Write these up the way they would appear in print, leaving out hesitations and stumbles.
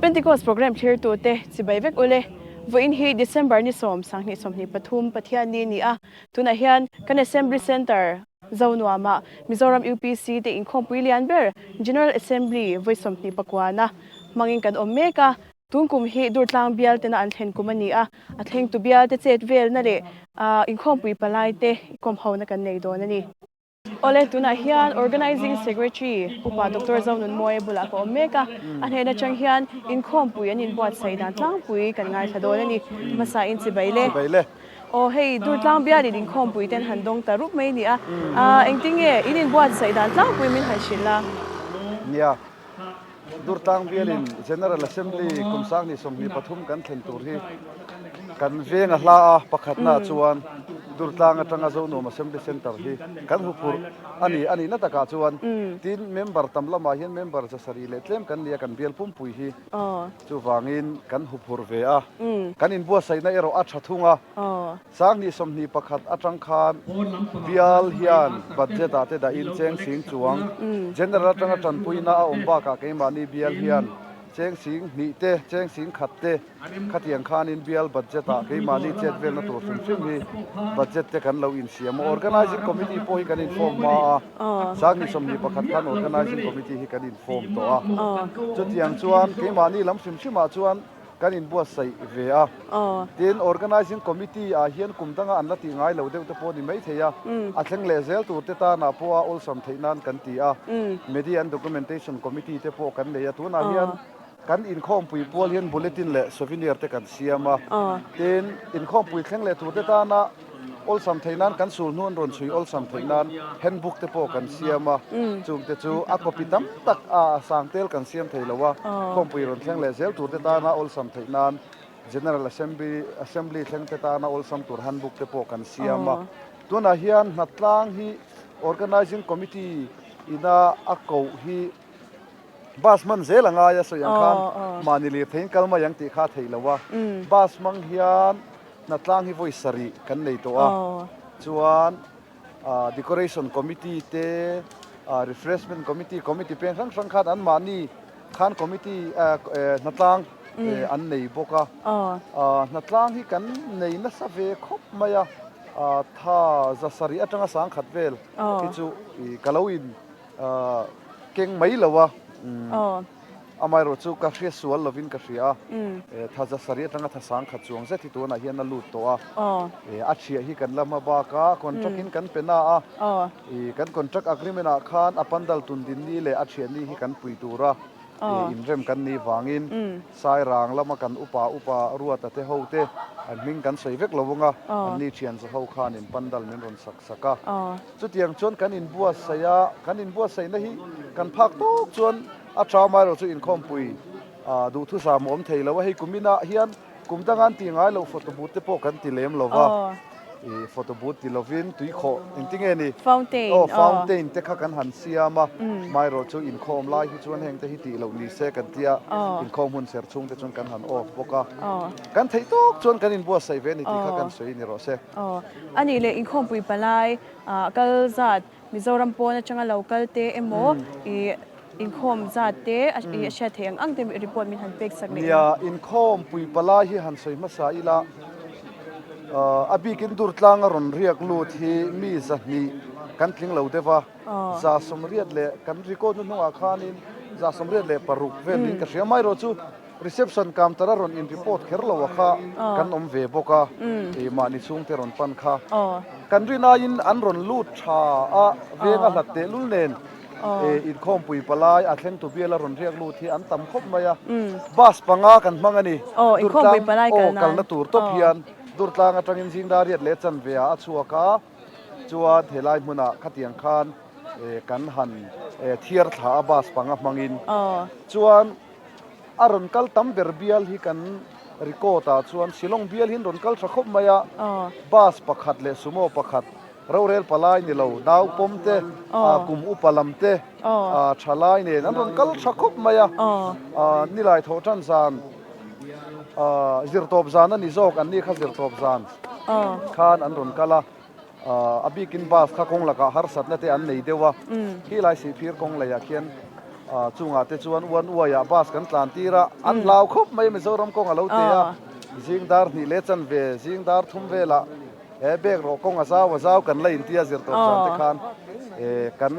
Pentecost program thlirtute chibai vek ule. Vawiin hi December ni sawm sanghnih 23 Pathianni ni a, tunah hian kan Assembly Centre Zonuamah Mizoram UPC te inkhawmpui lian ber General Assembly vawi 20 pakuana hmangin kan awm mek a. Tun kum hi Durtlang bial tena an thlen kum a ni a, a thlengtu bial te chet velna leh inkhawmpui palai te kawm hona kan nei dawn a ni. Awle, tunah hian Organising Secretary Upa Doctor Zonunmawia bulah ka awm mek a, a hnen atang hian inkhawmpui an inbuatsaih dan tlangpui kan ngaithla dawn a ni. Hmasa in chibai le. Chibai le. Aw hei Durtlang bialin inkhawmpui ten han dawng ta rup mai ni a, engtin nge in inbuatsaih dan tlangpui min han hrilh a? Nia, Durtlang bialin General Assembly kum 2023 kan thlen tur hi kan veng a hla a, pakhatna chuan Durtlang atanga Zonuam Assembly Centre hi kan huphurh a ni a nihna takah chuan tin member tam lamah hian member zasarih leh tlem kan ni a kan bial pumpui hi chuvangin kan huphurh ve a, kan inbuatsaihna erawh a tha thung a. 2021 atang khan bial hian budget ah te dahin cheng sing chuang general atanga tanpuina a awm bakah keimahni bial hian cheng sing hnih te cheng sing khat te khatiang khanin bial budget ah keimahni chet velna tur hrim hrim hi budget te kan lo insiam a. Organising committee pawh hi kan inform hma a, 2021 khan organising committee hi kan inform tawh a. Chutiang chuan keimahni lam hrim hrimah chuan Kan inbuatsaih ve a. Tin, Organising Committee ah hian kum danga an la tih ngai lo deuh te pawh ni mai thei a. A thleng leh zel tur te tanah pawh a awlsam theih nan kan ti a. Media and Documentation Committee te pawh kan nei a. Tunah hian kan inkhawmpui pual hian bulletin leh souvenir te kan siam a. Tin, inkhawmpui thleng leh tur te tana Awlsam theih nan kan sul hnu an rawn chhui awlsam theih nan handbook te pawh kan siam a, chung te chu a copy tam tak a sang tel kan siam thei lo a, khawmpui rawn thleng leh zel tur te tana awlsam theih nan General Assembly Assembly thleng te tana awlsam tur handbook te pawh kan siam a. Tunah hian hnatlang hi Organising Committee ina a koh hi Bus hman zel a ngai a sawi ang khan mahni lirtheiin kal mai ang tih kha a theih lo a, bus hmang hian hnatlang hi vawi sarih kan nei tawh a, chuan decoration committee te refreshment committee, committee peng hrang hrang khan an mahni khan committee hnatlang an nei bawk a, hnatlang hi kan nei nasa ve khawp mai a, tha za sarih atanga sangkhat vel hi chu ka lo in Keng mai lo a, amaherawh chu ka hria sual lovin ka hria a, thaza sarih atanga thasang khat chuang zet hi tunah hian a lut tawh a, a thiah hi kan la hma bak a, contract in kan pe na a, kan contract agreement ah khan a pandal tun din ni leh a thiah ni hi kan pui tur a, inrem kan nih vangin Sairang lama kan upa upa Ruata te ho te an hming kan sawi vek lo vang a, an ni thian za ho khanin pandal min rawn sak sak a. Chutiang chuan kan inbuatsaih a, kan inbuatsaihna hi kan phak tawk chuan a tha amaherawh chu inkhawmpui duhthusam a awm thei lo a, hei kuminah hian kum danga an tih ngai loh photo booth te pawh kan ti lem lo va, ih photo booth ti lovin tuikhawh engtinge ni? Fountain aw fountain te kha kan han siam a, amaherawh chu inkhawm lai hi chuan heng te hi tih loh ni se kan tia, inkhawm hun ser chhung te chuan kan han off bawk a, kan theih tawk chuan kan inbuatsaih ve a ni tih kha kan sawi ni rawh se. A nih leh inkhawmpui palai kal zat Mizoram pawn atanga lo kal te emaw ih inkhawm zat te a hriat theih ang ang te report min han pek sak leh Nia, inkhawmpui palai hi han sawi hmasa ila a bikin Durtlang a rawn riak lut hi mi zahnih kan tling lo deuh a, 180 leh kan record hnuhnungah khanin 186 vel niin ka hria mai erawh chu. Reception counter a rawn in report kher lo a kha kan awm ve bawk a, ih mahni chhungte rawn pan kha. Kan rin aiin an rawn lut tha a, veng a hlat tehlul nen ih inkhawmpui palai a thleng tu bial a rawn riak lut hi an tam khawp mai a. Bus panga kan hmang a ni, Durtlang aw kalna tur tawp hian Durtlang atangin Zingdariat leh chanve ah a chhuak a, chuan helai hmunah khatiang khan kan han thiar thla a bus panga hmangin chuan. A rawn kal tam ber bial hi kan record ah chuan Shillong bial hi an rawn kal tha khawp mai a, bus pakhat leh sumo pakhat, rorel palai ni lo, nau pawm te, kum upa lam te, thalai nen an rawn kal tha khawp mai a, nilai thawh tan zan, zirtawp zan a ni zawk, an ni kha zirtawp zan khan an rawn kal a. A bikin bus kha kawng lakah harsatna te an nei deuh a, khi lai Sihphir kawng leiah khian. Chungah te chuan uan uaiah bus kan tlan tir a, an hlau khawp mai Mizoram kawng a lo ti a, zing dar hnih leh chanve, zing dar thum velah he bag rawh kawng a zau a zau kan la intia zir tawp zan te khan kan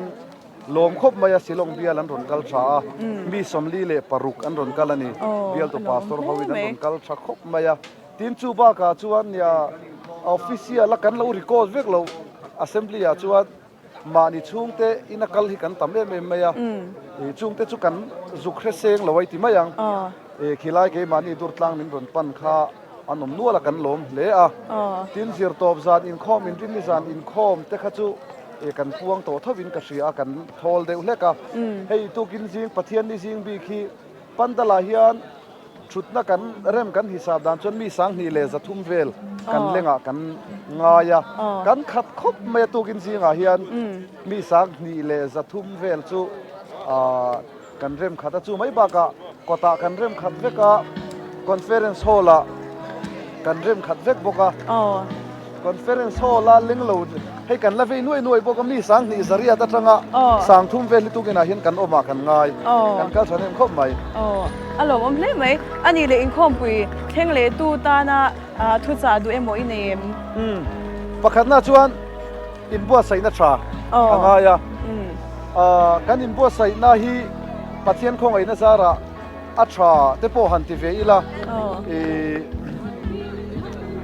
lawm khawp mai a, Shillong bial an rawn kal tha a, mi 46 an rawn kal a ni, bialtu pastor hoin an rawn kal tha khawp mai a, tin chu bakah chuan nia official a kan lo record vek lo assembly ah chuan Mahni chhungte ina kal hi kan tam em em mai a, chungte chu kan zuk hre seng lo ai ti mai ang. Khilai keimahni Durtlang min rawn pan kha an awm nual a kan lawm hle a. Tin zirtawp zan inkhawm inrinni zan inkhawm te kha chu kan puang tawh thovin ka hria a, kan thawl deuh hlek a. Hei tukin zing Pathianni zing bik hi Pandal-ah hian Thutna kan rem kan hisap dan chuan mi 2100 vel kan lengah kan ngai a, kan khat khawp mai a tukin zingah hian mi 2100 vel chu kan rem khat a, chu mai bakah kawtah kan rem khat vek a, conference hall ah kan rem khat vek bawk a. Conference hall a leng lo hei kan la vei nuai nuai bawk a mi 2800 atanga 3000 vel hi tukinah hian kan awmah kan ngai kan kal tha hnem khawp mai. Aw a lawmawm hle mai. A nih leh inkhawmpui thleng leh tu tana thuchah duh emaw i nei em? Umm pakhatna chuan inbuatsaihna tha a ngai a, kan inbuatsaihna hi Pathian khawngaihna zarah A tha te pawh han ti ve ila i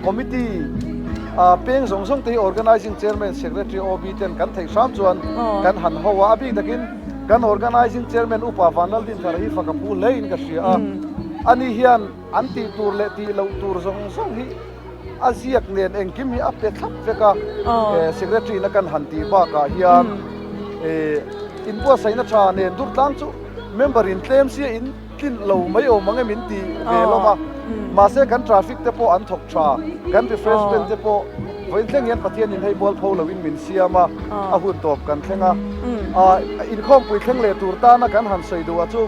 committee a peng zawng zawng te hi organizing chairman secretary OB ten kan theih hram chuan kan han ho a, a bik takin kan organizing chairman upa Vanlaldinthara hi fak a phu hle in ka hria a, ani hian an tih tur leh tih loh tur zawng zawng hi a ziak nen engkim hi a pe thlap vek a, secretary na kan han tih bakah hian inbuatsaihna tha nen Durtlang chu Member in tlem sia in tlin lo mai awm ang em in ti ve lawm a, mahse kan traffic te pawh an thawk tha, kan refreshment te pawh vawiin thleng hian Pathian in hei mual pho lo in min siam a, a hun tawp kan thleng a, inkhawmpui thleng leh tur tana kan han sawi duh ah chu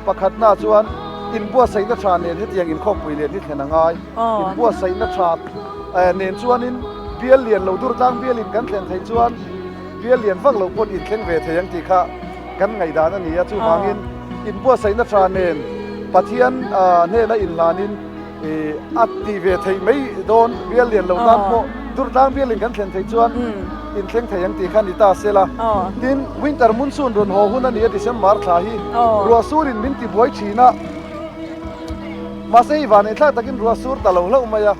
pakhatna chuan inbuatsaihna tha nen hetiang inkhawmpui lian hi thlen a ngai, inbuatsaihna tha nen chuanin bial lian lo durtlang bialin kan thlen theih chuan bial lian vak lo pawn inthleng ve thei ang tih kha Kan ngaihdan a ni a, chuvangin inbuatsaihna tha nen Pathian hnena inhlanin a ti ve theih mai dawn bial lian lo tan pawh Durtlang bialin kan thlen theih chuan inthleng thei ang tih kha ni ta se la. Tin, winter monsoon rawn haw hun a ni a, December thla hi ruah surin min ti buai thin a, mahse hei vaneihthlak takin ruah sur ta lo hlauh mai a,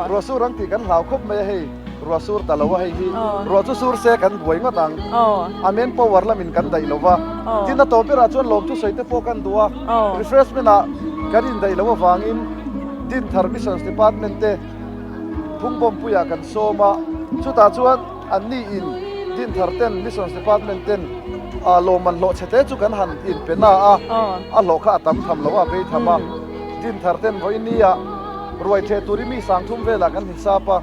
ruah sur ang tih kan hlau khawp mai a hei. Ruah sur ta lo a hei hi ruah chu sur se kan buai ngawt ang. A main power lamin kan daih lo va. Tin a tawp berah chuan lawmthu sawi te pawh kan duh a. Refreshment ah kan indaih loh avangin Dinthar Missions Department te Phungbawmpuiah kan sawm a. Chutah chuan anni in Dinthar ten Missions Department ten lawmman hlawh chhe te chu kan han inpe na a. A hlawh kha a tam tham lo a, a bei tham a. Dinthar ten vawiin ah ruai theh turin mi 3000 velah kan hisap a.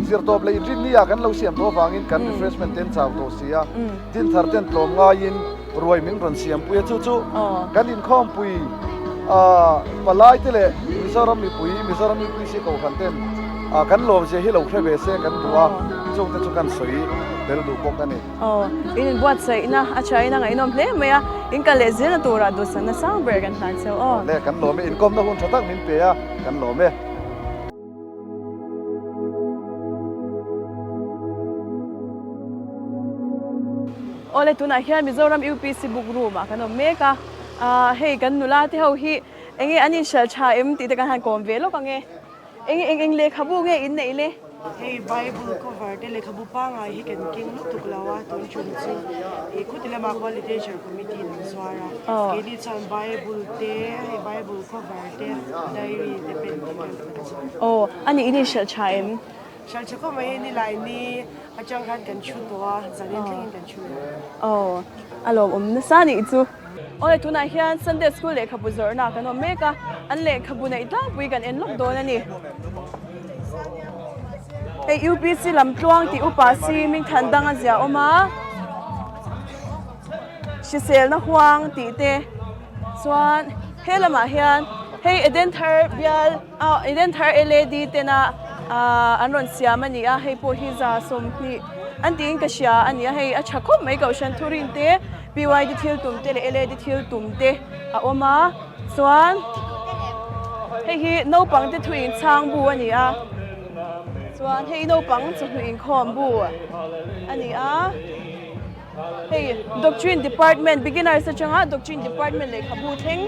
Zirtawp leh inrinni ah kan lo siam tawh avangin kan refreshment te an chau tawh si a, dinthar ten tlawm ngaiin ruai min rawn siam pui a, chu chu kan inkhawmpui palai te leh Mizoram mipui, Mizoram UPC Kohhran ten kan lawmzia hi lo hre ve se kan duh a, chungte chu kan sawi tel duh bawk a ni. Aw, in inbuatsaihna a thain a ngaihnawm hle mai a, in kal leh zelna turah duhsakna sang ber kan hlan cheu aw. Awle, kan lawm e, inkawmna hun tha tak min pe a, kan lawm e. Awle tunah hian Mizoram UPC book room ah kan awm mek a, ah hei kan nula te ho hi enge an inhralh tha em tih te kan han kawm ve lawk ang e, enge eng eng lehkhabu nge in neih le? Hei Bible cover te lehkhabu pangngai hi kan keng lutuk lo a, tun ṭum chu ih khuti lamah khuan Literature Committee in an zuar a, keini chuan Bible te hei Bible cover te diary te pen te kan kan zuar. Aw, a nih in inhralh tha em? Hralh tha khawp mai hei nilai ni atang khan kan thu tawh a, zanin thlengin kan thu leh. Aw, a lawmawm nasa nih chu. Awle tunah hian Sunday School lehkhabu zawrhna kan awm mek a, an lehkhabu neih tlangpui kan en lawk dawn a ni. Hei UPC lam tluang tih upa si Mingthan dang a zia awm a, hriselna huang tih te chuan he lamah hian hei Edenthar bial ah Edenthar LAD tena ah an rawn siam a ni a, hei pawh hi 20 an tiin ka hria a ni a, hei a tha khawp mai Kohhran Thurin te. PYD thil tum te leh LAD thil tum te a awm a chuan hei hi naupang te thu inchhang bu a ni a chuan hei naupang chawhnu inkhawm bu a ni a hei doctrine department beginners atanga doctrine department lehkhabu thleng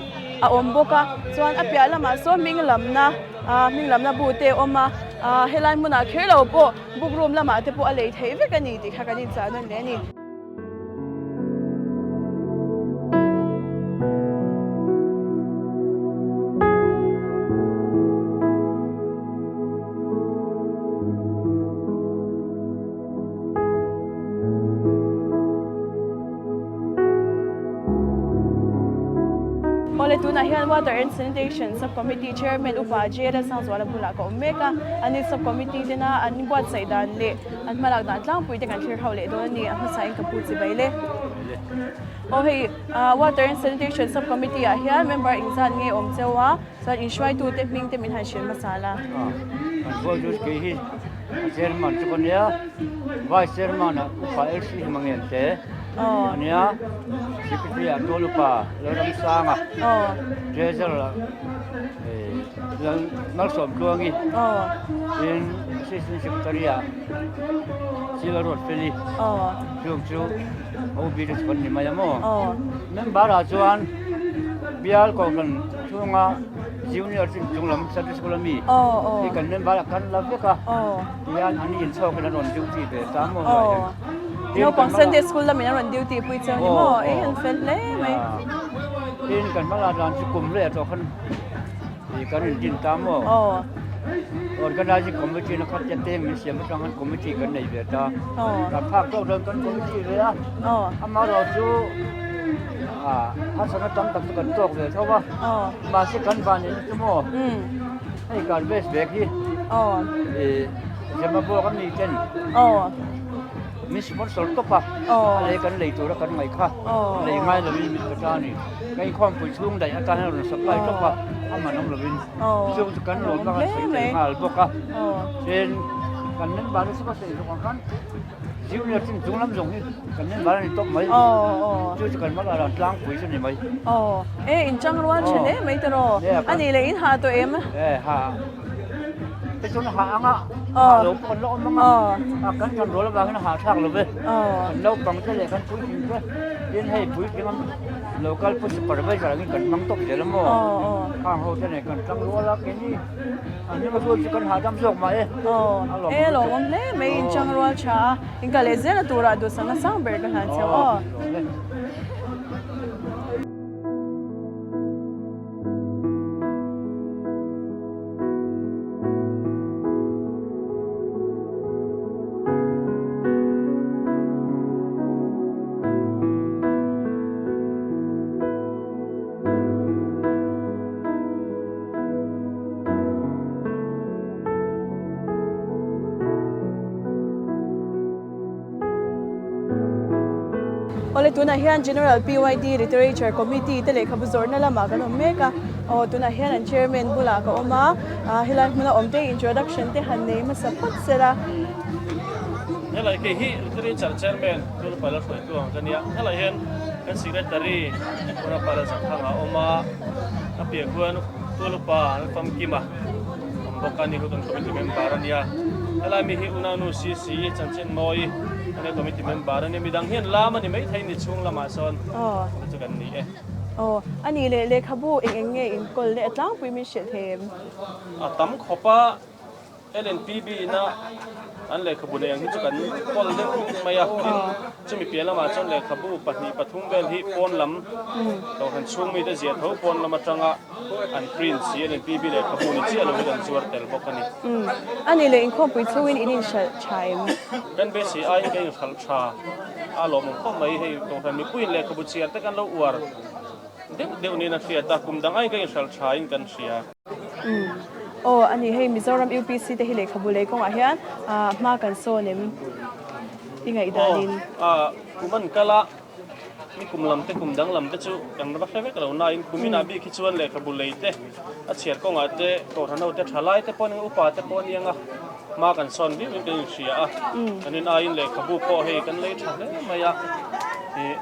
a awm bawk a chuan a piah lamah sawn hming lamna ah hming lamna bu te a awm a ah helai hmunah kher lo pawh book room lamah te pawh a lei theih vek a ni tih kha kan inchah nawn leh a ni. Awle tunah hian Water and Sanitation Sub Committee Chairman Upa JL Sangzuala bulah ka awm mek a, ani Sub Committee tena an buatsaih dan leh an hmalak dan tlangpui te kan thlir ho leh dawn a ni, a hmasa in ka pu chi bai le. Aw hei Water and Sanitation Sub Committee ah hian member engzat nge awm cheu a, chuan inhruaitute hming te min han hrilh hmasa la. Kan hruaitu kei hi Chairman chu ka nia, Vice Chairman ah Upa LC hi mangen te a nia, Secretary ah Tual Upa Lalramsanga, Treasurer ah Malsawmtluangi, tin Assistant Secretary ah Sila Ruatfeli, chung chu OB te chu kan ni mai a maw. Member ah chuan Bial Kohhran chhunga Junior chin chung lam Sunday School ami hi kan member ah kan la vek a tihian an inchhawk in an rawn duty ve ta maw hnai hian. Naupang Sunday School lamin an rawn duty pui cheu ni maw ei an fel hle mai. Tin kan hmala dan chu kum leh tawh khan kan in din ta maw. Organizing committee na khat te teng min siam atang khan committee kan nei ve ta. Kan phak tawk dawn kan committee ve a amaherawh chu harsatna tam tak chu kan tawk ve tho a. Mahse kan van in chu maw hei garbage bag hi Zemabawk a mi ten min sponsor tawp a a lei kan lei tura kan ngaih kha lei ngai lovin min pe ta a ni. Ka inkhawmpui chhung daih atan hian a rawn supply tawp a a man awm lovin chung chu kan lawmna kan sawi thei nghal bawk a. Tin kan member te chu ka sawi zawk ang khan Junior chin chung lam zawng hi kan member a ni tawp mai. Chu chu kan hma lah tlangpui chu ni mai. Aw, e in chang rual tha hle mai te raw. A nih leh in ha tawh em? E ha. Te chuan ha anga ha lo pawh kan la awm anga. Kan than rual avangin a ha thlak lo ve. Kan naupang te leh kan puitling te tin hei puitling a local pu supervisor angin kan hmang tawp zel a maw. Khang ho te nen kan tang rual a keini. An hlim a chu chu kan hahdam zawk mah e. Aw, e lawmawm hle mai in chang rual tha a, in kal leh zel a turah duhsakna sang ber ka hlan cheu aw. Awle tunah hian General PYD Literature Committee te lehkhabu zawrhna lamah kan awm mek a, aw tunah hian an chairman bulah ka awm a, ah helai hmuna awm te introduction te han nei hmasa phawt se la. Helai kei hi Literature Chairman Tulpala hruaitu ang ka nia, helai hian kan Secretary Unapala Zathanga a awm a, a piah khuan Tulupa an famkim a awm bawk a ni hu kan committee member a nia. Helai mi hi Unaunu CC Chanchin Mawi a nia committee member a nia. Midang hian lam a ni maithei ni chhung lamah sawn chu chu kan ni e. Aw, a nih leh lehkhabu eng eng nge inkawl leh a tlangpui min hrilh thei em? A tam khawp a. LNPB ina an lehkhabu nei ang hi chu kan kawl deuh mai a, tin chumi piah lamah chuan lehkhabu pahnih pathum vel hi pawn lam kohhran chhung mite ziah tho pawn lam atanga an print si LNPB lehkhabu ni chiah lo hi kan zuar tel bawk a ni. A nih leh inkhawmpui chhungin in inhralh tha em? Kan beisei aiin kan inhralh tha a lawmawm khawp mai, hei kohhran mipuiin lehkhabu chhiar te kan lo uar deuh deuh niin a hriat a, kum dang aiin kan inhralh tha in kan hria. Aw a ni hei Mizoram UPC te hi lehkhabu lei kawngah hian hma kan sawn em i ngaihdanin. Aw kum an kal a ni kum lam te kum dang lam te chu kan va hre vek lo nain kum inah bik hi chuan lehkhabu lei te a chhiar kawngah te kohhran ho te thalai te pawh nia upa te pawh ania nga hma kan sawn viau in kan inhria a kan in aiin lehkhabu pawh hei kan lei tha hle mai a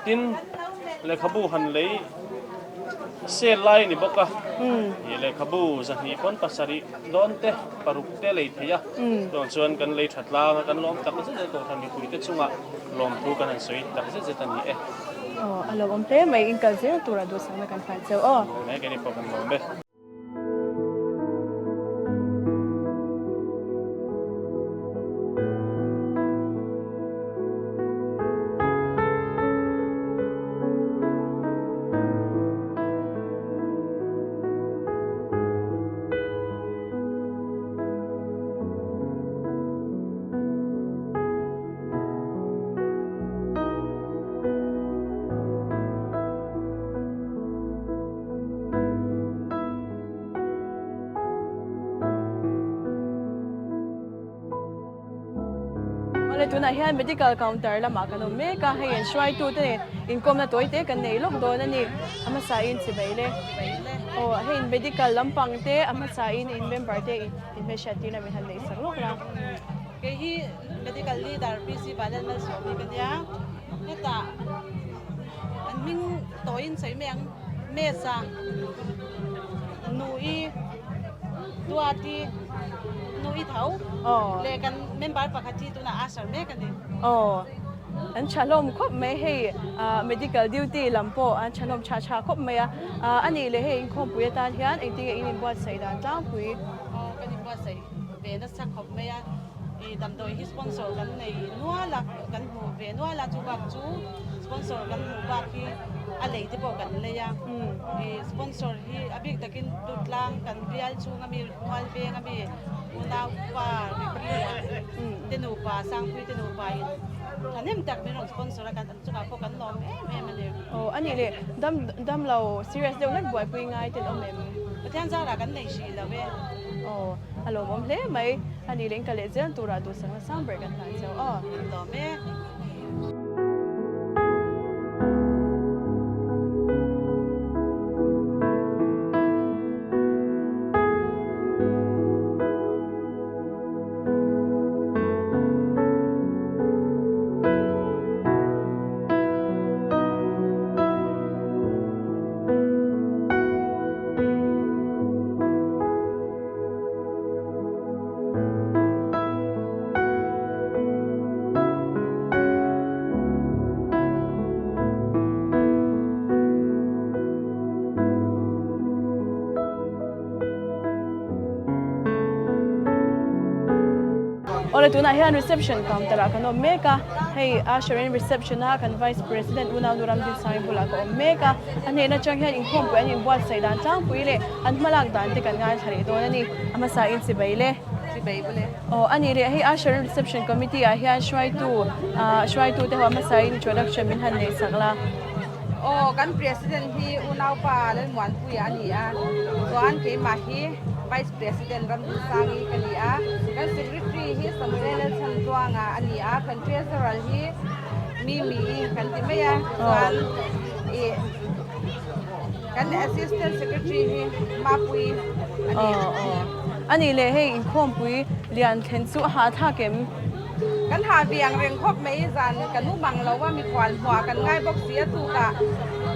tin. Lehkhabu han lei sale lai a ni bawk a, ih lehkhabu 200 pawn 7 dawn te paruk te lei thei a, chuvang chuan kan lei tha tlang a, kan lawm tak zet zet Kohhran mipui te chungah lawmthu kan han sawi tak zet zet a ni e. Aw, a lawmawm hle mai, inkal zel tura duhsakna kan hlan cheu aw. Lawm e, keini pawh kan lawm e. Awle tunah hian medical counter lamah kan awm mek a, hei an hruaitute nen inkawmna tawi te kan nei lawk dawn a ni. A hmasain chibai le. Aw hei medical lampang te a hmasain in member te inhmelhriat tirna min han neih sak lawk la. Kei hi medical leader PC Vanlalmalsawmi ka nia, hetah an hming tawiin sawi mai ang, Mesa, Nui, Duati, Nui tho leh kan member pakhat hi tunah usher mek a ni. Aw, an tha hlawm khawp mai hei medical duty lam pawh an tha hlawm tha tha khawp mai a, a nih leh hei inkhawmpui atan hian engtin nge in inbuatsaih dan tlangpui? Aw, kan inbuatsaih ve nasa khawp mai a, ih damdawi hi sponsor kan nei nual a, kan hmu ve nual a, chubak chu sponsor kan hmuh bak hi a lei te pawh kan lei a, ih sponsor hi a bik takin Dutlang kan bial chhung ami Mual veng ami unaupa Ricky te nupa Sangpui te nupa in thahnem tak min rawn sponsor a kan chungah pawh kan lawm em em a ni. Aw a nih leh dam damlo serious deuh hlek buaipui ngai ten awm em? Pathian zarah kan nei hrih lo e. Aw a lawmawm hle mai a nih leh in ka leh zel turah duhsakna sang ber kan hlan cheu aw. Kan lawm e. Awle tunah hian reception counter ah kan awm mek a, hei usher in reception a kan vice president unau nu Ramdinsangi bulah ka awm mek a, a hnehna atang hian inkhawmpui an inbuatsaih dan tlangpui leh an hmalak dan te kan ngaithla leh dawn a ni, a hmasa in chibai le. Chibai bawlh e. Aw a nih leh hei usher in reception committee ah hian hruaitu ah hruaitu te ho a hmasa in introduction min han neih sak la. Aw kan president hi unaupa Lalmuanpuia a ni a, chuan keimah hi vice president Ramdinsangi ka ni a, kan secretary hi Samuel Lalchhantluanga a ni a, kan treasurer hi Mimi kan ti mai a, chuan ih kan assistant secretary hi Mapui a ni. Aw aw a nih leh hei inkhawmpui lian thlen chu a hahthlak em? Kan ha ve ang reng khawp mai, zan kan u mang lo a, mikhual hmuah kan ngai bawk si a tukah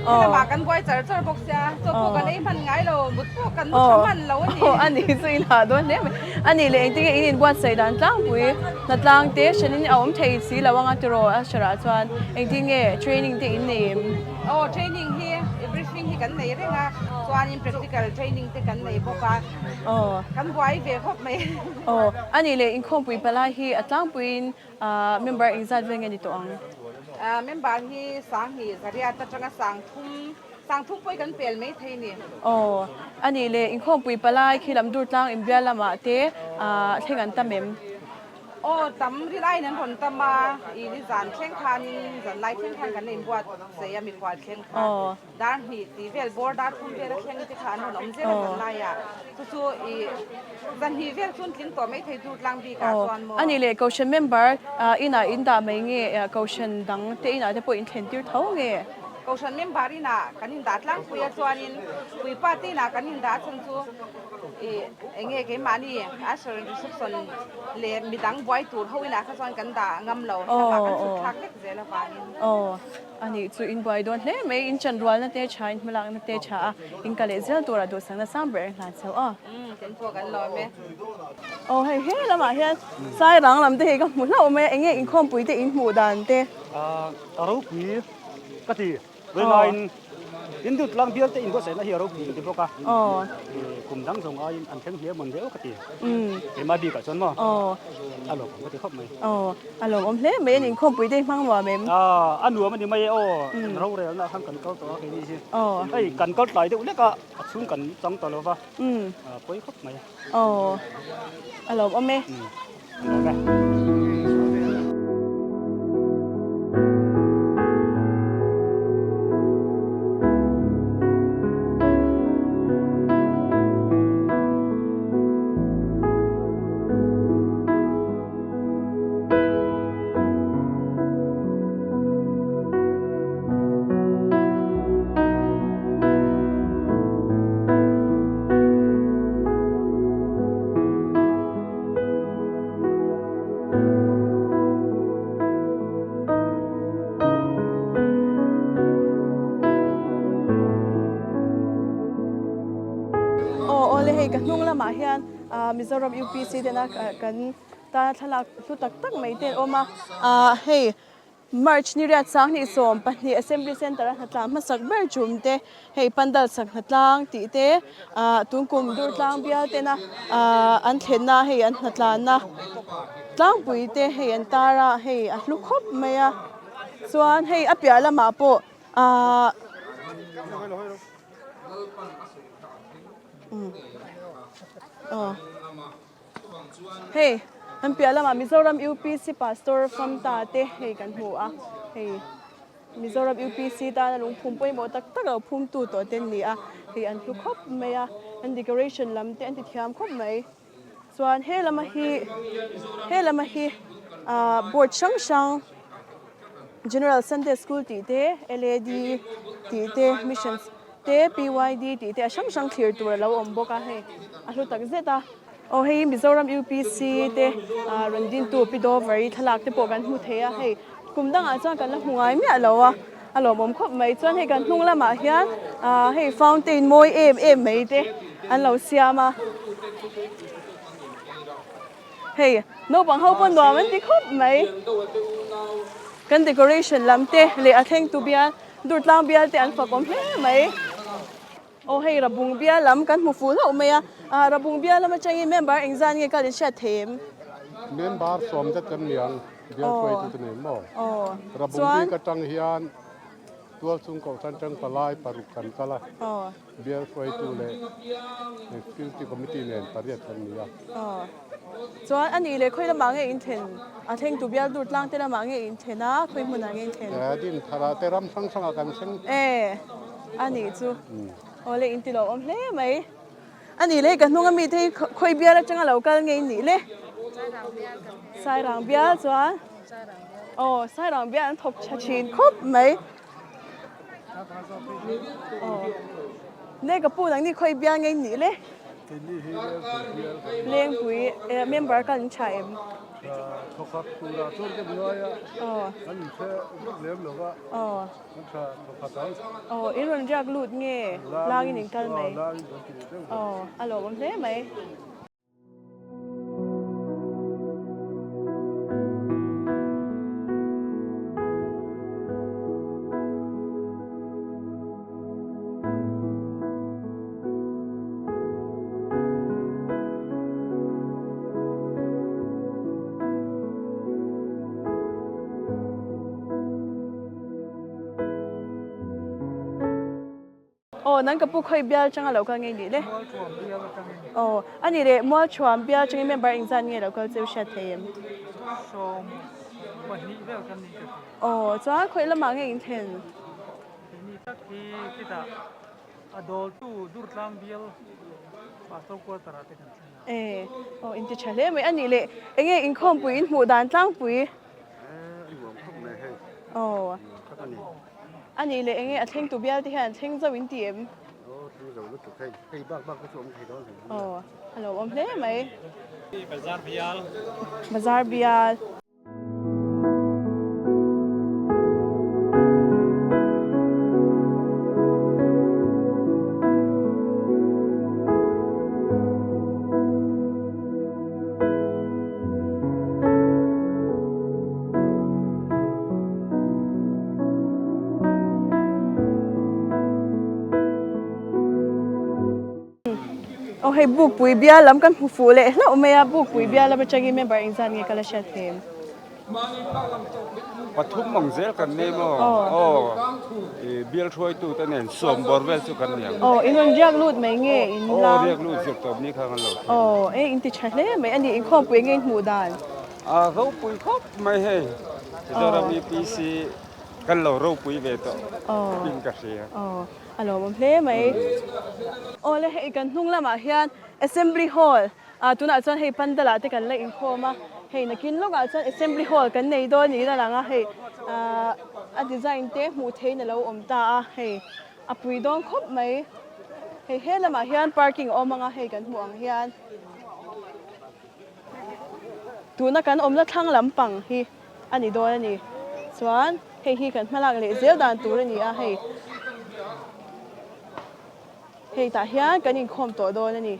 helamah kan buai char char bawk sia, chaw pawh kan ei hman ngai lo, mut pawh kan mu tha hman lo a ni. Aw a ni chu in ha dawn hle mai. A nih leh engtin nge in inbuatsaih dan tlangpui hnatlang te hranin a awm thei si lo anga tiraw a hrerah chuan engtin nge training te in nei em? Aw training hi briefing hi kan nei reng a, chuanin practical training te kan nei bawk a, kan buai ve khawp mai. Aw, a nih leh inkhawmpui palai hi a tlangpuiin member engzat vel nge ni tawh ang? Member hi 2000 zariat atanga 3000, 3000 pawh hi kan pel mai thei ni. Aw, a nih leh inkhawmpui palai khi lam dur tlang inbial lamah te thleng an tam em? Aw, tam ri laiin an rawn tam a, i nizan thleng khanin zanlai thleng khan kan inbuat saih a mikhual thleng kha. Dar hnih tih vel bawr dar thum vel a thleng te kha an rawn awm zel a zan laiah chu chu i zan hnih vel chu an tling tawh mai thei tur tlang bikah chuan maw. Ani leh Kohhran member inah in dah mai nge Kohhran dang te inah te pawh in thlen tir tho nge? Kohhran member inah kan indah tlangpui a chuanin puipa te inah kan indah a chhan chu ih eng nge keimahni usher and reception leh midang buai tur ho inah kha chuan kan dah ngam lo helamah kan chhut thlak vek zel avangin. Aw a nih chu in buai dawn hle mai in chanrualna te tha in hmalakna te tha a in ka leh zel turah duhsakna sang ber hlan chho a. Umm kan pawh kan lawm e. Aw hei he lamah hian Sairang lam te hi ka hmu hlauh mai a eng nge inkhawmpui te in hmuh dan te. A ropui ka ti Vawilain Hindu tlang bial te inbuatsaihna hi a ropui ka ti bawk a, kum dang zawng aiin an thleng hle mawn viau ka ti. Keimah bikah chuan maw a lawmawm ka ti khawp mai. A lawmawm hle mai a ni, inkhawmpui te hi hmang nuam em? A nuam a ni mai e aw, rorelna ah khan kan kal tawh a keini hi. Hei kan kal tlai deuh lek a, a chhung kan chang ta lo va, a pawi khawp mai. A lawmawm e. Aw awle hei ka hnung lamah hian Mizoram UPC tena kan tana thlalak hlu tak tak mai te an awm a hei March ni riat 2020 Assembly Centre a hnatlang hmasak ber tum te hei pandal sak hnatlang tih te ah tunkum Durtlang bial tena ah an thlenna hei an hnatlanna tlangpui te hei an tar a hei a hlu khawp mai a chuan hei a piah lamah pawh ah umm aw. Hei kan piah lamah Mizoram UPC Pastor Famta te hei kan hmu a, hei Mizoram UPC tana lungphum pawimawh tak tak lo phumtu tawh te an ni a, hei an hlu khawp mai a, an decoration lam te an ti thiam khawp mai. Chuan he lama hi he lama hi ah board hrang hrang General Sunday School tih te, LAD tih te, Missions te, PYD tih te a hrang hrang thlir tur a lo awm bawk a hei a hlu tak zet a. Aw hei Mizoram UPC te ah rawn dintu Pi Dover i thlalak te pawh kan hmu thei a hei kum dangah chuan kan la hmu ngai miah lo a a lawmawm khawp mai chuan hei kan hnung lamah hian ah hei fountain mawi em em mai te an lo siam a. Hei naupang ho pawh nuam an ti khawp mai. Kan decoration lam te leh a thlengtu bial Durtlang bial te an fak awm hle mai. Aw hei Rabung bial lam kan hmu fuh hlauh mai a, ah Rabung bial lam atangin member engzan nge kal in hriat thei em? Member sawm zet kan ni ang, bial hruaitu te nei maw? Rabung bik atang hian tualchhung kohhran atang palai paruk kan kal a. Bial hruaitu leh Executive Committee nen pariat kan ni a. Chuan a nih leh khawi lamah nge in thlen? A thlengtu bial dur tlang te lamah nge in thlen a, khawi hmunah nge in thlen? Din tharah te ram hrang hrangah kan thleng. E, a nih chu. Aw le, in ti lo awm hle mai. A nih leh ka hnung ami te hi khawi bial atanga lo kal nge in nih le? Sairang bial chuan. Aw, Sairang bial an thawk tha thin khawp mai. Ne ka pu nang ni khoi bial ngei ni le lengpui member kal in tha em thawkhat tura chuan ka ngai a kan in hre vek lem lo va kan tha thawkhat ang aw in rawn riak lut nge langin in kal mai aw a lawmawm hle mai. Aw nang ka pu khawi bial changa lo kal ngei nih le? Mualthuam bial atangin. Aw a nih leh Mualthuam bial atangin member engzat nge lo kal cheu hriat thei em? 12 vel kan nih ka hria. Aw chuan khawi lamah nge in thlen? Keini tak hi khitah a dawltu Durtlang bial Pastor quarter ah te kan thlen a. E aw inti tha hle mai a nih leh enge inkhawmpui in hmuh dan tlangpui? E a nuam khawp mai hei. Aw. Nuam tak a ni. A nih leh enge a thlengtu bial te hian thleng zo in ti em? Aw thleng zo lutuk hei, hei bak bak te chu awm thei dawn hle mai. Aw a lo awm hle mai. Bazar bial. Bazar bial. Aw hei Bukpui bial lam kan hmu fuh leh hlauh mai a, Bukpui bial lam atangin member engzat nge ka la hriat hem? Pathum ang zel kan nei maw? Aw bial hruaitu te nen sawm bawr vel chu kan ni ang. Aw in rawn riak lut mai nge in la? Aw riak lut zir tawp ni kha kan lo thleng. Aw e in ti tha hle mai a ni, inkhawmpui nge in hmuh dan? A ropui khawp mai hei, Mizoram UPC kan lo ropui ve tawh in ka hria. Aw a lawmawm hle mai. Aw le hei kan hnung lamah hian Assembly Hall Ah tunah chuan hei pandal ah te kan la inkhawm a, hei nakin lawkah chuan assembly hall kan nei dawn niin a lang a, hei ah a design te hmuh theihin a lo awm ta a, hei a pui dawn khawp mai, hei he lamah hian parking a awm ang a, hei kan hmuh ang hian tuna kan awmna thlang lampang hi a ni dawn a ni, chuan hei hi kan hmalak leh zel dan tur a ni a, hei. Hei tah hian kan inkhawm tawh dawn a ni.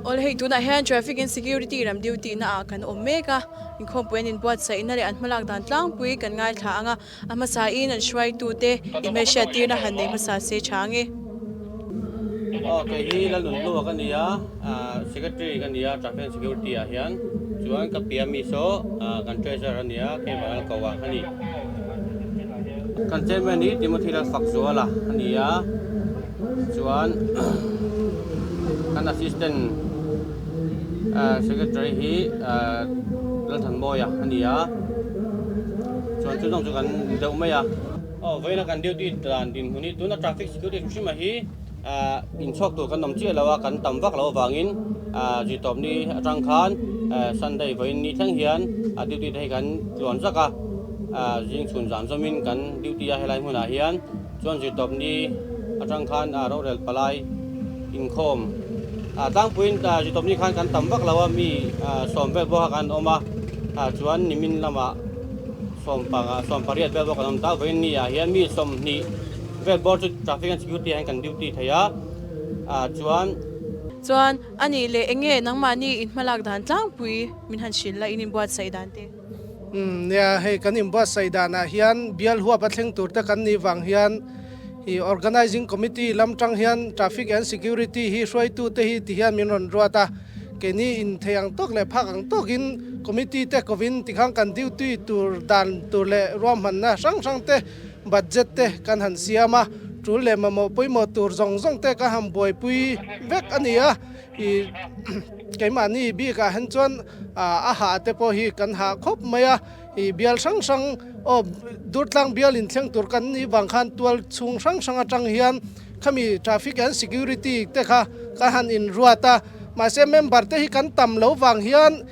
Awle hei tunah hian traffic and security lam duty na ah kan awm mek a, inkhawmpui an inbuatsaihna leh an hmalak dan tlangpui kan ngaithla ang a. A hmasa in an hruaitute inhmelhriattirna han nei hmasa se tha ang e. Aw kei hi Lalnunhlua ka ni a, Secretary ka ni a Traffic and Security ah hian chuan ka pia mi saw kan Treasurer a ni a, Keiman Alko ah ka ni. Kan Chairman hi Timothy Lalfakzuala a ni a, chuan kan Assistant Secretary hi Lalthanmawia a ni a, chuan chu zawng chu kan deuh mai a. Aw vawiina kan duty dan dinhmun hi tuna traffic security hrim hrim a hi inchhawk tur kan awm chiah lo a, kan tam vak loh avangin zirtawp ni atang khan Sunday vawiin ni thleng hian duty te hi kan tluan zak a, zing chhun zan zawmin kan duty a helai hmunah hian. Chuan zirtawp ni atang khan rorel palai inkhawm tlangpuiin zirtawp ni khan kan tam vak lo a, mi sawm vel pawh kha kan awm a, chuan nimin lamah sawm panga sawm pariat vel pawh kan awm ta, vawiin ni ah hian mi 20 vel bawr chu traffic and security ah hian kan duty thei a, chuan. Chuan anih leh eng nge nangmahni inhmalak dan tlangpui min han hrilh la in inbuatsaih dan te? Umm nia, hei kan inbuatsaih danah hian bial huap a thleng tur te kan nih vang hian ih Organising Committee lam tang hian Traffic and Security hi hruaitu te hi ti hian min rawn ruat a, keini inthei ang tawk leh phak ang tawkin Committee te kovin tikhan kan duty tur dan tur leh ruahmanna hrang hrang te budget te kan han siam a, tul leh mamawh pawimawh tur zawng zawng te kan han buaipui vek a ni a. I keimahni bikah hian chuan a hah te pawh hi kan hah khawp mai a, i bial hrang hrang aw Durtlang bial inthleng tur kan nih vang khan tual chhung hrang hrang atang hian khami traffic and security te kha ka han inruat a, mahse member te hi kan tam lo vang hian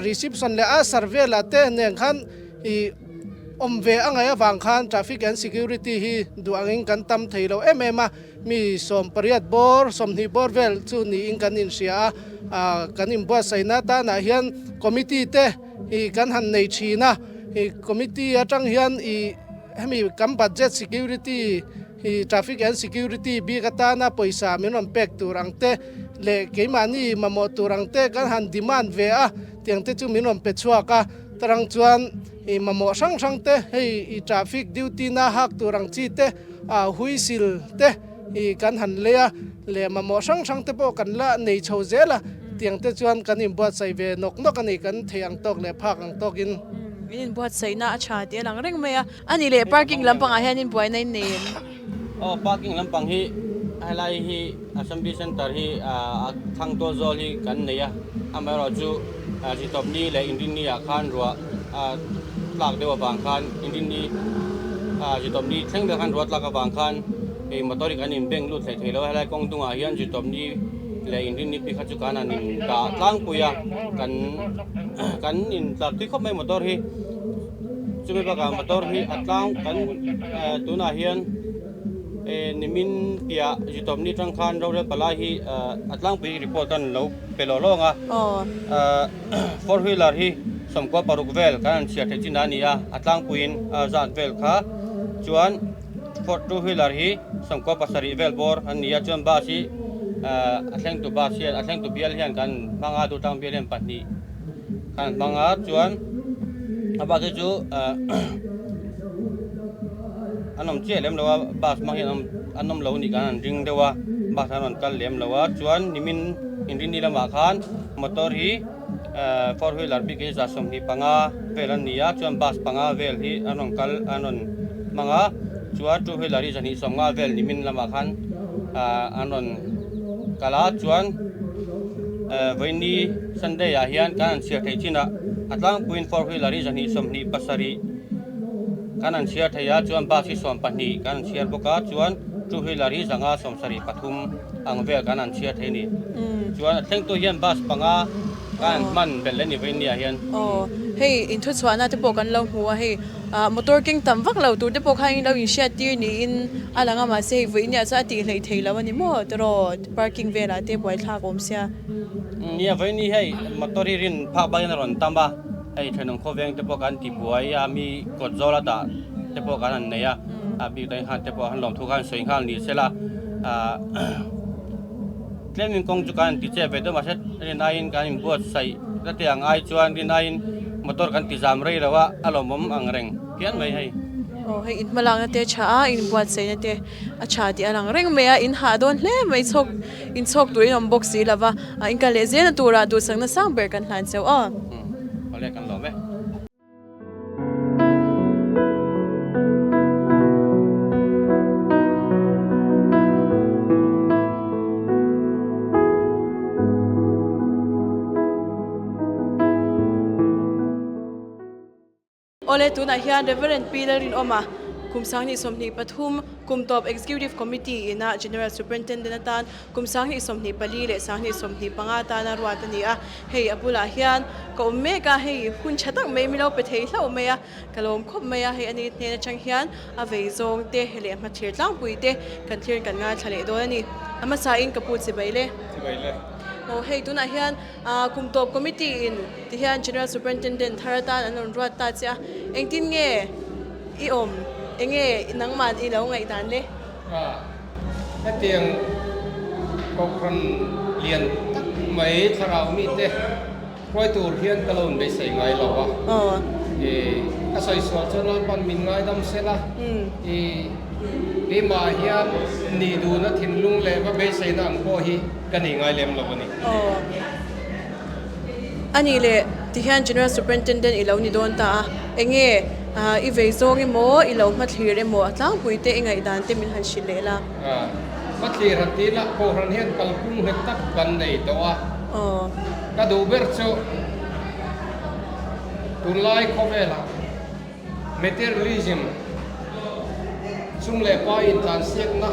reception leh a survey lah te nen khan i awm ve a ngaih avang khan traffic and security hi duh angin kan tam thei lo em em a. Mi 80 bawr, 20 bawr vel chu niin kan inhria a, ah kan inbuatsaihna atanah hian committee te ih kan han nei thin a, ih committee atang hian ih hemi kan budget security ih traffic and security bik atana pawisa min rawn pek tur ang te leh keimahni mamawh tur ang te kan han demand ve a, tiang te chu min rawn pe chhuak a, tarang chuan ih mamawh hrang hrang te hei ih traffic duty na hak tur ang chi te. A huisil te hi kan han lei a, leh mamawh hrang hrang te pawh kan la nei chho zel a, tiang te chuan kan inbuatsaih ve nawk nawk a ni, kan theih ang tawk leh phak ang tawkin. Min inbuatsaihna a tha tih a lang reng mai a, a nih leh parking lampangah hian inbuaina in nei em? Aw parking lampang hi helai hi Assembly Centre hi a thlang tual zawl hi kan nei a, amaherawhchu Zitawpni leh Inrinni ah khan ruah a tlak deuh avang khan Inrinni. Zitawpni thleng vel khan ruat lak avang khan hei motor hi kan in bank lut hlei thei lo a, helai kawng dungah hian Zitawpni leh Inrinni pi kha chu kan han in dah tlangpui a, kan kan in tlar tui khawp mai motor hi. Chumi bakah motor hi a tlang kan tunah hian nimin piah Zitawpni tang khan rorel palai hi a tlangpui report kan lo pe lawh lawng a. Four wheeler hi 16 vel kan han chhiar theih chin a ni a, a tlangpuiin a zat vel kha chuan two wheeler hi 97 vel bawr an ni a, chuan bus hi a thlengtu bus hian a thlengtu bial hian kan hmang a, Durtlang bial hian pahnih kan hmang a, chuan a bus hi chu an awm chiah lem lo a, bus hmang hian an awm lo nih kan han ring deuh a, bus an rawn kal lem lo a, chuan nimin inrinni lamah khan. Motor hi four wheeler bik hi 25 vel an ni a, chuan bus panga vel hi an rawn kal an rawn hmang a, chuan two wheeler hi 250 vel nimin lamah khan an rawn kal a, chuan vawiini Sunday ah hian kan han chhiar theih chin a, a tlangpuiin four wheeler hi 227 kan han chhiar thei a, chuan bus hi 12 kan han chhiar bawk a, chuan two wheeler hi 573. ang vel kan han chhiar thei a ni. Chuan a thlengtu hian bus panga kan han hman belh a ni vawiin niah hian. Aw, hei inthuchhuahna te pawh kan lo hmu a, hei motor keng tam vak lo tur te pawh khan lo inhriat tir niin a lang a, mahse hei vawiin niah chuan a tih hleih thei lo a ni maw tiraw parking velah te buaithlak awm sia. Nia vawiin ni hei motor hi rin phak bakin a rawn tam a, hei thenawm khawveng te pawh kan ti buai a, mi kawt zawl a dah te pawh kan han nei a. A bik daih nghal te pawh han lawmthu khan sawi nghal ni sela ah tlemin kawng chu kan han ti che ve deuh mahse rin aiin kan inbuatsaih na te ang ai chuan rin aiin motor kan ti zam rei lo a a lawmawm ang reng phian mai hei. Aw hei in hmalakna te a tha a inbuatsaihna te a tha tih a lang reng mai a in hah dawn hle mai chhawk inchhawk tur in awm bawk si lo va ah in kal leh zelna turah duhsakna sang ber kan hlan cheu aw. Awle kan lawm e. Awle tunah hian Reverend Pi Lalrinawma kum 2023 kum tawp Executive Committee ina General Superintendent atan kum 2024 leh 2025 atana ruat a ni a. Hei a bulah hian ka awm mek a, hei hun tha tak mai milo pe thei hlauh mai a, ka lawm khawp mai a, hei ani hnen atang hian a vei zawng te leh hmathlir tlangpui te kan thlir kan ngaithla leh dawn a ni. A hmasa in ka pu chibai le. Chibai le. Aw hei tunah hian kum tawp committee in ti hian General Superintendent thar atan an rawn ruat ta che a, engtin nge i awm, enge nangmah i lo ngaihdan le? A, hetiang kohhran lian tak mai thlarau mite hruai tur hian ka lo inbeisei ngai lo a. I, ka sawi sual chuan Lalpan min ngaidam sela, i, keimah hian nih duhna thinlung leh va beiseina ang pawh hi ka nei ngai lem lo a ni. A nih leh, tihian General Superintendent i lo ni dawn ta a, enge i vei zawng emaw, i lo hmathlir emaw, a tlangpui te i ngaihdan te min han hrilh leh la. Hmathlir han tih lah Kohhran hian kalphung nghet tak kan nei tawh a. Ka duh ber chu tunlai khawvelah Materialism, sum leh pai intlansiakna,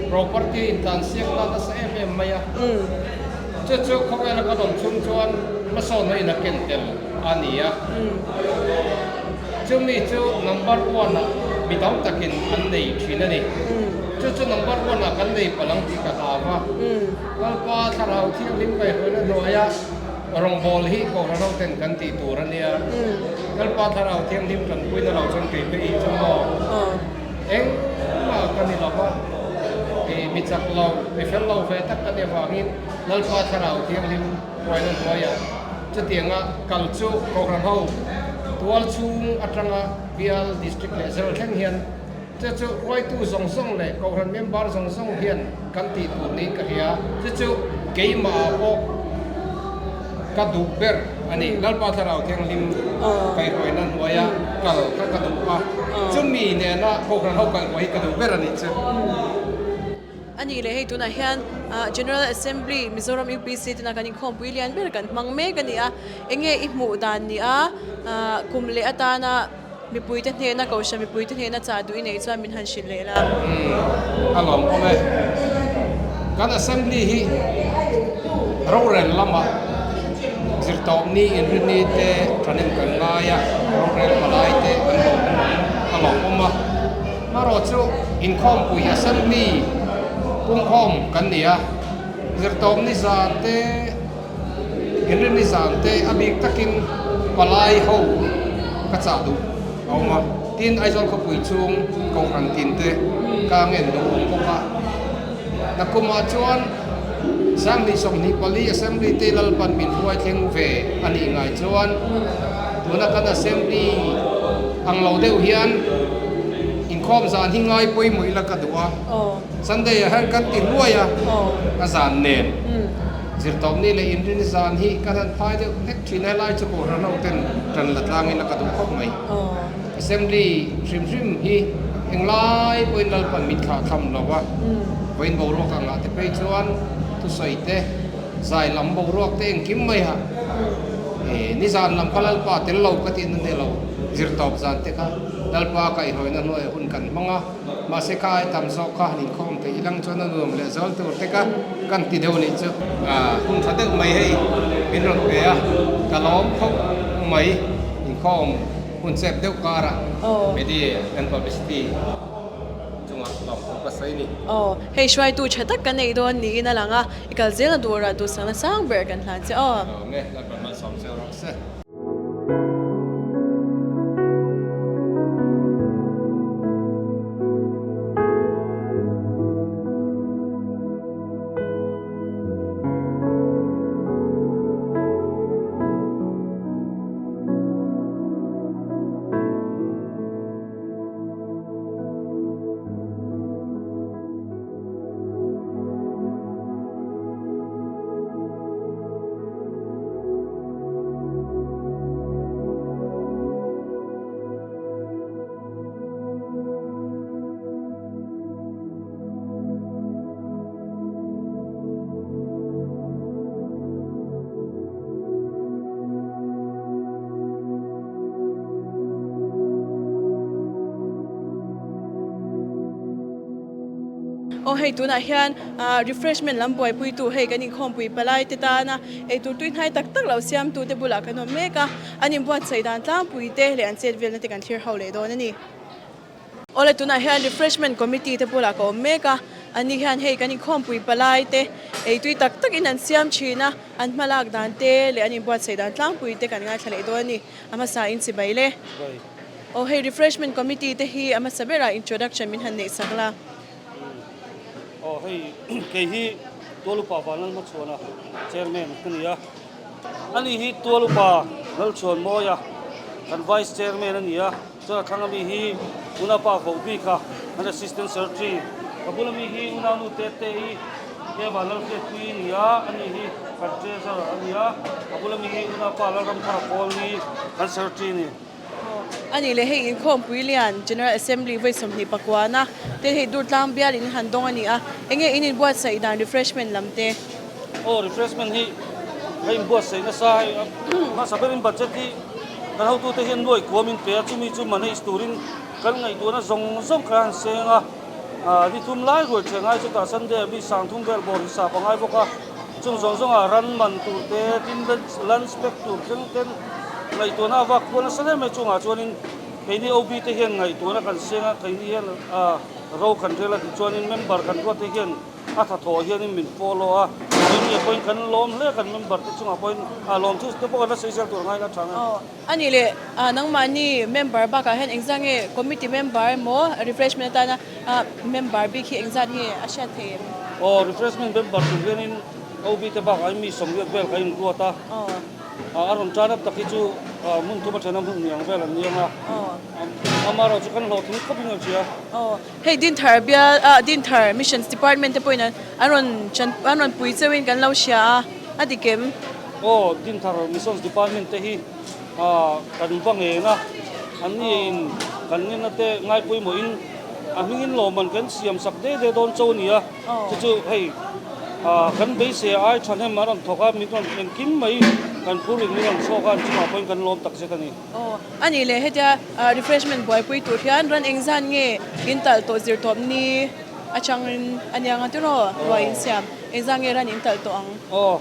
property intlansiakna nasa em em mai a. Chu chu khawvela kan awm chhung chuan hmasawnna in a ken tel a ni a. Chumi chu number one ah mi tam takin an nei thin a ni. Chu chu number one ah kan nei palh ang tih ka hlau a. Lalpa Thlarau Thianghlim kaihhruaina hnuaia Rawngbâwl hi Kohhran hoten kan tih tur a nia. Lalpa Thlarau Thianghlim ṭanpuina lo chuan kei pei chu maw? Engmah ka ni lo va, i mi chak lo, mi fel lo ve tak ka nih avangin Lalpa Thlarau Thianghlim hruaina hnuaiah chutianga kal chu Kohhran ho tual chhung aṭanga bial, district leh zel thleng hian Chu chu hruaitu zawng zawng leh Kohhran member zawng zawng hian kan tih tur niin ka hria. Chu chu keimahah pawh ka duh ber a ni. Lalpa Thlarau Thianghlim kaihhruaina hnuaia kal kha ka duh a, chumi nena Kohhran ho kaihhruai hi ka duh ber a nih chu. A nih leh hei tunah hian General Assembly Mizoram UPC tuna kan inkhawmpui lian ber kan hmang mek a ni a, enge i hmuh dan ni a kum leh atana. Mipuite hnena Kohhran mipuite hnena chah duh i neih chuan min han hrilh leh la. Umm a lawm awm e. Kan Assembly hi rorel lamah zirtawpni inrinni te thahnem kan ngai a, rorel palai te an lawm a lawm awm a. Marawh chu inkhawmpui Assembly pungkhawm kan ni a, zirtawpni zan te, Inrinni zan te a bik takin palai ho ka chah duh a awm a, tin Aizawl khawpui chhung Kohhran tin te ka ngen duh awm bawk a. Nakumah chuan 2024 Assembly te Lalpan min hruai thleng ve a nih ngai chuan tuna kan Assembly ang lo deuh hian inkhawm zan hi ngai pawimawh ila ka duh a, Sunday ah hian kan ti hluai a, a zan nen. Zirtawpni leh inrin zan hi ka han phai deuh hlek thin a, helai chu Kohhran ho ten tan la tlangin a ka duh khawp mai. Assembly hrim hrim hi englai pawhin Lalpan mit thlah tham lo va, vawiin boruak ang ah te phei chuan thusawi te, zai lam boruak te engkim mai ha nizan lam kha Lalpa tel lo ka tihna ni lo, zirtawp zan te kha Lalpa kaihhawina hnuaiah hun kan hmang a. Mahse kha ai tam zawk kha han inkhawm theih ilang chuan a nuam leh zual tur te kha kan ti deuh anih chu. Hun tha deuh mai hei min rawn pe a, ka lawm khawp mai inkhawm hun chep deuh karah media and publicity chungah lawm khawp ka sawi a ni. Aw, hei hruaitu tha tak kan nei dawn niin a lang a, i kal zel a durah duhsakna sang ber kan hlan che aw. Lawm e, Lalpa malsawm che rawh se. Aw hei tunah hian refreshment lam buaipuitu hei kan inkhawmpui palai te tana eitur tui hnai tak tak lo siamtu te bulah kan awm mek a, an inbuatsaih dan tlangpui te leh an chet velna te kan thlir ho leh dawn a ni. Awle tunah hian refreshment committee te bulah ka awm mek a, an ni hian hei kan inkhawmpui palai te eitui tak takin an siam thin a, an hmalak dan te leh an inbuatsaih dan tlangpui te kan ngaithla leh dawn a ni. A hmasa in chibai le. Aw hei refreshment committee te hi a hmasa berah introduction min han neih sak la. Aw hei kei hi Tualupa Vanlalhmachhuana chairman ka ni a. Ani hi Tualupa Lalchhuanmawia kan vice chairman a ni a. Chuan a thlang ami hi Unapa Vohbik a kan assistant secretary. Ka bula mi hi Unaunu Tete-i Ke Vanlalhriatpuii a ni a, ani hi kan treasurer a ni a. A bula mi hi Unapa Lalramthara Kawlni kan secretary a ni. A nih leh hei inkhawmpui lian General Assembly vawi 20 pakuana te hei Durtlang bial in han dawng a ni a, enge in inbuatsaih dan refreshment lam te? Aw refreshment hi ka inbuatsaih nasa hei hmasa berin budget hi kan hotute hian nuai kuam in pe a, chumi chu manage turin kan ngaihtuahna zawng zawng kha han seng a, ni thum lai ruai ṭheh ngai chutah Sunday ah mi sangthum vel bawr hisap a ngai bawk a. Chung zawng zawngah ran man tur te, tin lunch pack tur thleng ten ngaihtuahna a vak kual nasa hle mai. Chungah chuanin keini OB te hian ngaihtuahna kan seng a, keini hian ro kan rel a tichuanin member kan ruat te hian a thathawh hianin min follow a, keini ah pawhin kan lawm hle a, kan member te chungah pawhin lawm thu te pawh kan la sawi zel tur a ngai la tha nge. A nih leh nangmahni member bakah hian engzat nge committee member emaw refreshment atana member bik hi engzat nge a hriat theih em? Aw refreshment member tur hianin OB te bakah hian mi 80 vel kha inruat a, a rawn tan up tak hi chu hmun thum a then a hmun hniang vel an ni ang a, amaherawhchu kan hlawhtling khawp in kan hria. Hei Dinthar bial ah Dinthar Missions Department te pawhin an rawn chan an rawn pui cheuhin kan lo hria a, a dik em? Aw, Dinthar Missions Department te hi kan va ngeng a, an ni in kan ngenna te ngai pawimawhin a hmingin lawmman kan siam sak de de dawn cho a ni a, chu chu hei kan beisei ai thahnem a rawn thawk a, min rawn engkim mai. Kan phur in min rawn chhuak a, an chungah pawhin kan lawm takzet a ni. Aw, a nih leh hetia refreshment buaipui tur hian ran engzan nge in talh tawh zir tawp ni atangin a nia nga tiraw ruai in siam engzan nge ran in talh tawh ang? Aw,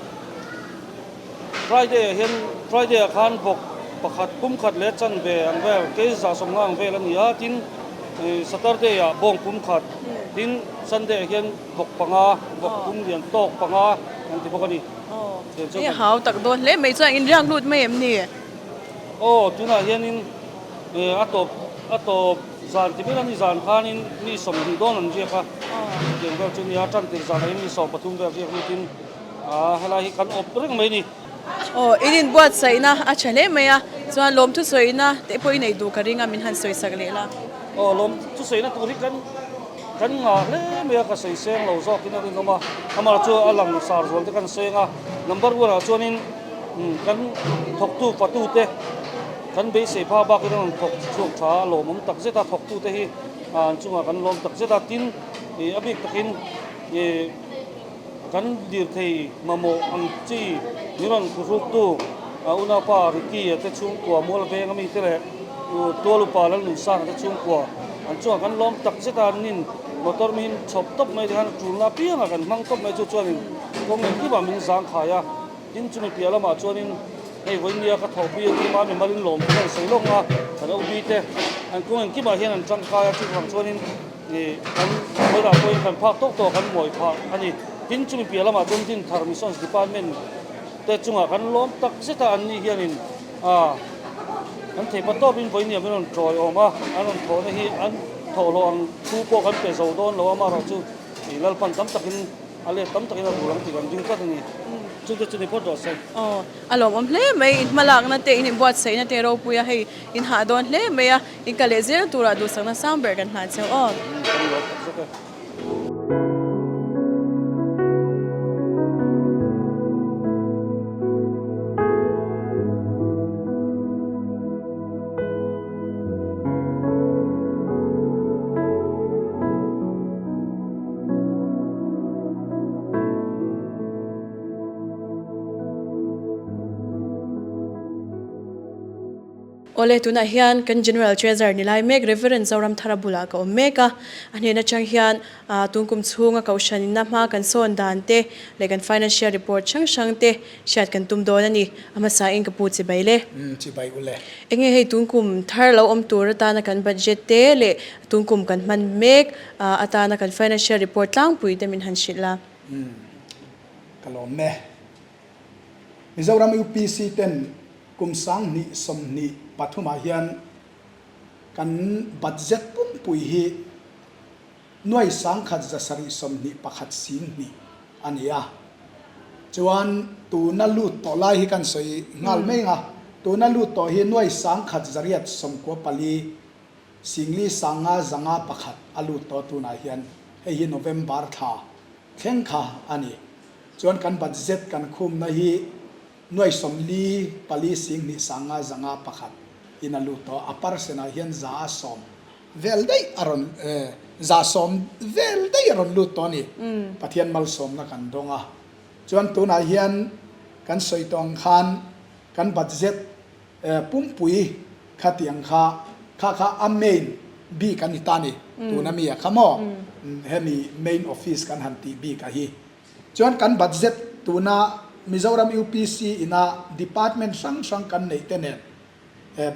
Friday ah hian Friday ah khan vawk pakhat pum khat leh chanve ang vel kei 150 ang vel a ni a, tin Saturday ah bawng pum khat, tin Sunday ah hian vawk panga, vawk pum lian tawk panga an ti bawk a ni. Aw, hei hau tak dawn hle mai chuan in riak lut mai em ni? Aw, tunah hianin a tawp a tawp zan ti ber a ni zan khanin mi 20 dawn an riak a, chutiang vel chu nia tantir zanah hian mi 13 vel riak lutin a helai hi kan awp reng mai a ni. Aw, in inbuatsaihna a tha hle mai a, chuan lawmthu sawina te pawh i neih duh ka ring a, min han sawisak leh la. Aw, lawmthu sawina tur hi kan kan ngah hle mai a, ka sawi seng lo zawkin a rinawm a, amah chu a lang sar zual te kan seng a, number one ah chuanin kan thawktu fatute kan beisei phak bakin a rawn thawk chhuak tha a, lawmawm tak zet a, thawktute hi an chungah kan lawm tak zet a, tin a bik takin ih. Kan lirthei mamawh ang chi min rawn khuhruktu unaupa Ricky-a te chhungkua Mual Venga mite leh Tualupa Lalnunsanga te chhungkua an chungah kan lawm tak zet a, an nin motor min chhawp tawp mai te khan tulna apiangah kan hmang tawp mai chu chuanin kawng engkimah min zangkhai a, tin chumi piah lamah chuanin hei vawinia ka thawhpui a tima mimalin lawm te kan sawi lawk a, kan OB te an kawng engkimah hian an tangkai a, chuvang chuanin. Kan vawilah pawhin kan phak tawk tawk a kan mawi phah a ni. Tin, chumi piah lamah chuan Dinthar Missions Department te chungah kan lawm tak zet a, anni hianin an theihpa tawpin vawinia min rawn tawiawm a, an rawn thawhna hi an thawhhlawh ang thu pawh kan pe zo dawn lo a, amaherawhchu Lalpan tam takin a let tam takin a rul ang tih kan ring tlat a ni. Chungte chu ni phawt rawh se. Aw, a lawmawm hle mai, in hmalakna te, in inbuatsaihna te ropui a, hei in hah dawn hle mai a. In kal leh zel turah duhsakna sang ber kan hlan cheu aw. Awle, tunah hian kan General Treasurer ni lai mek Rev. Zoramthara bulah ka awm mek a, a hnen atang hian tun kum chhunga kohhran inna hma kan sawn dan te leh kan financial report hrang hrang te hriat kan tum dawn a ni. A hmasa in ka pu chibai le. Umm, chibai u le. Enge hei tun kum thar lo awm tur atana kan budget te leh tun kum kan hman mek atana kan financial report tlangpui te min han hrilh la. Umm, ka lawm e. Mizoram UPC ten Kum 2023 ah hian kan budget pumpui hi nuai 1721 2 a ni a. Chuan tuna lut tawh lai hi kan sawi nghal mai ang a, tuna lut tawh hi nuai 1194 451 a lut tawh tunah hian hei hi November thla thleng kha a ni. Chuan kan budget kan khumna hi Nuai 44 2 501 in a lut tawh a, a percent ah hian 100 vel daih a rawn 100 vel daih a rawn lut tawh a ni. Pathian malsawmna kan dawng a, chuan tunah hian kan sawi tawh ang khan kan budget pumpui kha tih ang kha kha kha a main bik a ni ta a ni, tuna mi a kha maw hemi main office kan han tih bik a hi. Chuan kan budget tuna Mizoram UPC ina department hrang hrang kan neih te nen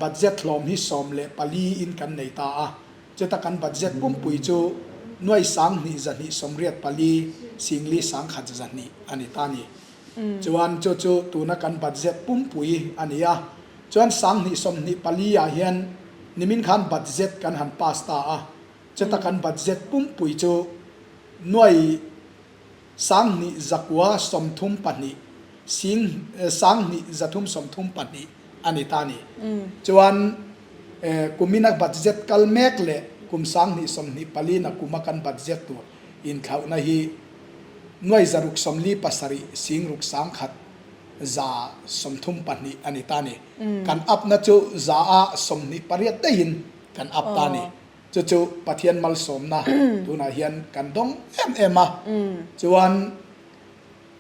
budget hlawm hi 14 in kan nei ta a, chuta kan budget pumpui chu nuai 2284 40102 a ni ta a ni. Chuan chu chu tuna kan budget pumpui a ni a, chuan 2024 ah hian nimin khan budget kan han pass ta a, chuta kan budget pumpui chu nuai 2332 sing 2332 a ni ta a ni. Chuan kumina budget kal mek leh kum 2024 na kuma kan budget tur inthlauhna hi nuai 647 6,132 a ni ta a ni. Kan up na chu za a 28 daihin kan up ta a ni. Chu chu Pathian malsawmna tunah hian kan dawng em em a. Chuan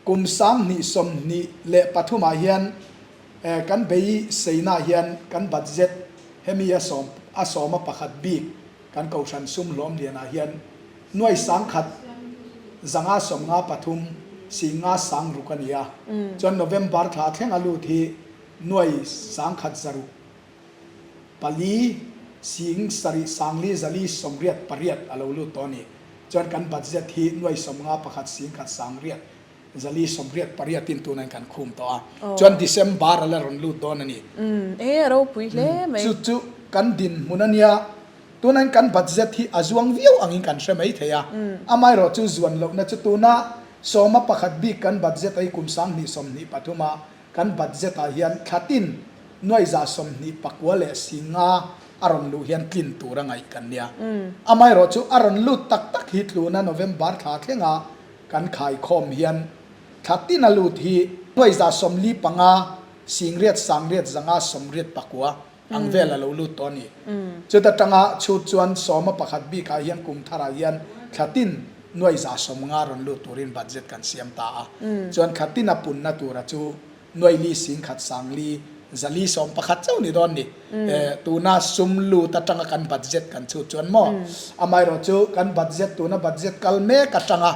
kum 2023 ah hian. Kan beiseina hian kan budget hemi a sawm a sawma pakhat bik kan kohhran sum hlawm lianah hian nuai 10,000 553 596 a ni a. Chuan November thla thleng a lut hi nuai 1,100 4 7 4 4 28 a lo lut tawh a ni. Chuan kan budget hi nuai 51 1 8 428 in tunain kan khum tawh a. Chuan December a la rawn lut dawn a ni. Umm, e a ropui hle mai. Chu chu kan dinhmun a nia. Tunain kan budget hi a zuang viau angin kan hre mai thei a. Amaherawh chu zuan lohna chu tuna sawma pakhat bik kan budget a hi kum 2023 a Kan budget ah hian thlatin nuai 29 leh 50 a rawn luh hian tlin tur a ngaih kan nia. Amaherawh chu a rawn lut tak tak hi tluna November thla thlenga kan khaikhawm hian thlatin a lut hi nuai 45 8 9 89 Ang vel a lo lut tawh a ni. Chuta tanga chhut chuan sawma pakhat bikah hian kum tharah hian thlatin nuai 150 rawn lut turin budget kan siam ta a. Chuan thlatin a punna tura chu nuai li 10,000 sangli zali 11 chauh ni dawn ni. Tuna sum lut atanga kan budget kan chhut chuan maw? Amaherawh chu kan budget tuna budget kal mek atanga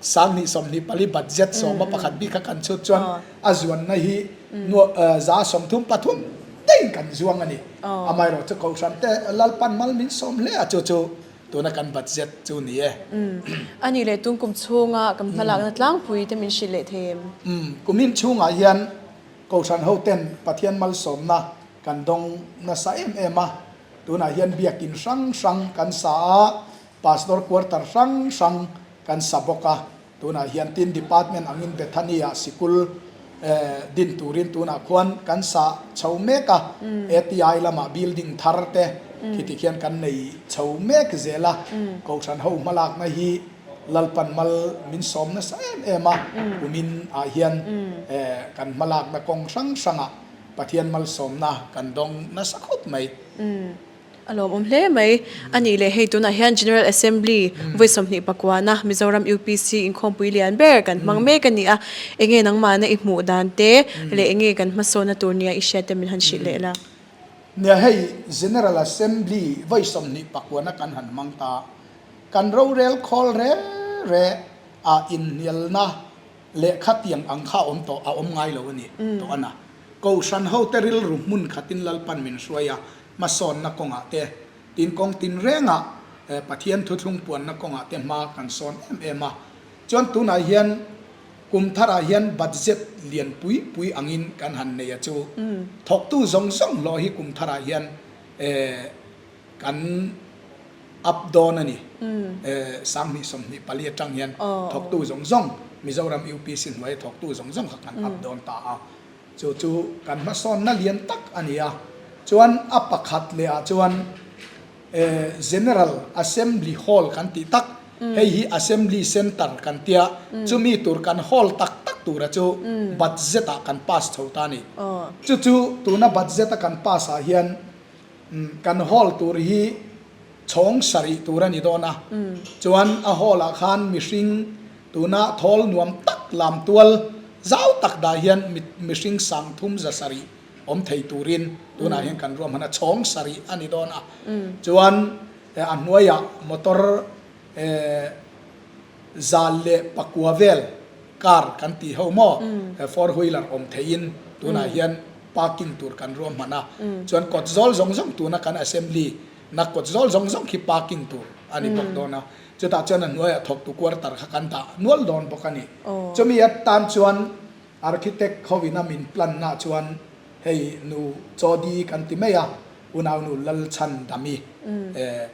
2024 budget 11 bik kha kan chhut chuan a zuanna hi 33% daih kan zuang a ni. Amaherawh chu Kohhran te Lalpan mal min sawm hle a chu chu tuna kan budget chu ni e. A nih leh tun kum chhunga kan hmalakna tlangpui te min hrilh leh thei em? Kumin chhungah hian Kohhran ho ten Pathian malsawmna kan dawng nasa em em a, tunah hian biakin hrang hrang kan sa a, Pastor quarter hrang hrang kan sa bawk a, tunah hian tin department angin Bethany-ah sikul din turin tunah khuan kan sa chho mek a, ATI lamah building thar te khiti khian kan nei chho mek zel a, Kohhran ho hmalakna hi Lalpan mal min sawm nasa em em a, kumin ah hian kan hmalakna kawng hrang hrangah Pathian malsawmna kan dawng nasa khawp mai. A lawmawm hle mai. A nih leh hei tunah hian General Assembly vawi 20 pakuana Mizoram UPC inkhawmpui lian ber kan hmang mek a ni a. Enge nangmahna i hmuh dan te leh enge kan hmasawnna tur nia i hriat te min han hrilh leh la. Nia hei General Assembly vawi 20 pakuana kan han hmang ta. Kan rorel khawl re re a inhnialna lehkha tiang ang kha a awm tawh a awm ngai lo a ni tawh a na. Kohhran hote rilru hmun khatin Lalpan min hruai a, hmasawnna kawngah te, tin kawng tinrengah Pathian thuthlung puanna kawngah te hma kan sawn em em a. Chuan tunah hian kum tharah hian budget lian pui pui angin kan han nei a chu. Thawktu zawng zawng hlawh hi kum tharah hian kan up dawn a ni. 2024 atang hian thawktu zawng zawng Mizoram UPC hnuaia thawktu zawng zawng kha kan up dawn ta a. Chu chu kan hmasawnna lian tak a ni a. Chuan a pakhat leh ah chuan General Assembly Hall kan tih tak, hei hi Assembly Centre kan tia, chumi tur kan hall tak tak tura chu budget ah kan pass chho ta a ni. Chu chu tuna budget a kan pass ah hian kan hall tur hi Chhawng sarih tur a ni dawn a, chuan a hall ah khan mihring tuna thawl nuam tak lam tual zau tak dah hian mihring 370 awm thei turin tunah hian kan ruahman a, chhawng sarih a ni dawn a, chuan a hnuaiah motor 109 vel car kan tih ho maw four wheeler awm theiin tunah hian parking tur kan ruahman a, chuan kawt zawl zawng zawng tuna kan assembly Na kawt zawl zawng zawng khi parking tur a ni bawk dawn a, chutah chuan a hnuaiah thawktu quarter kha kan dah nual dawn bawk a ni. Chumi atan chuan architect hoin a min plan na chuan hei nu Chawdi kan ti mai a, unaunu Lalchhan Dami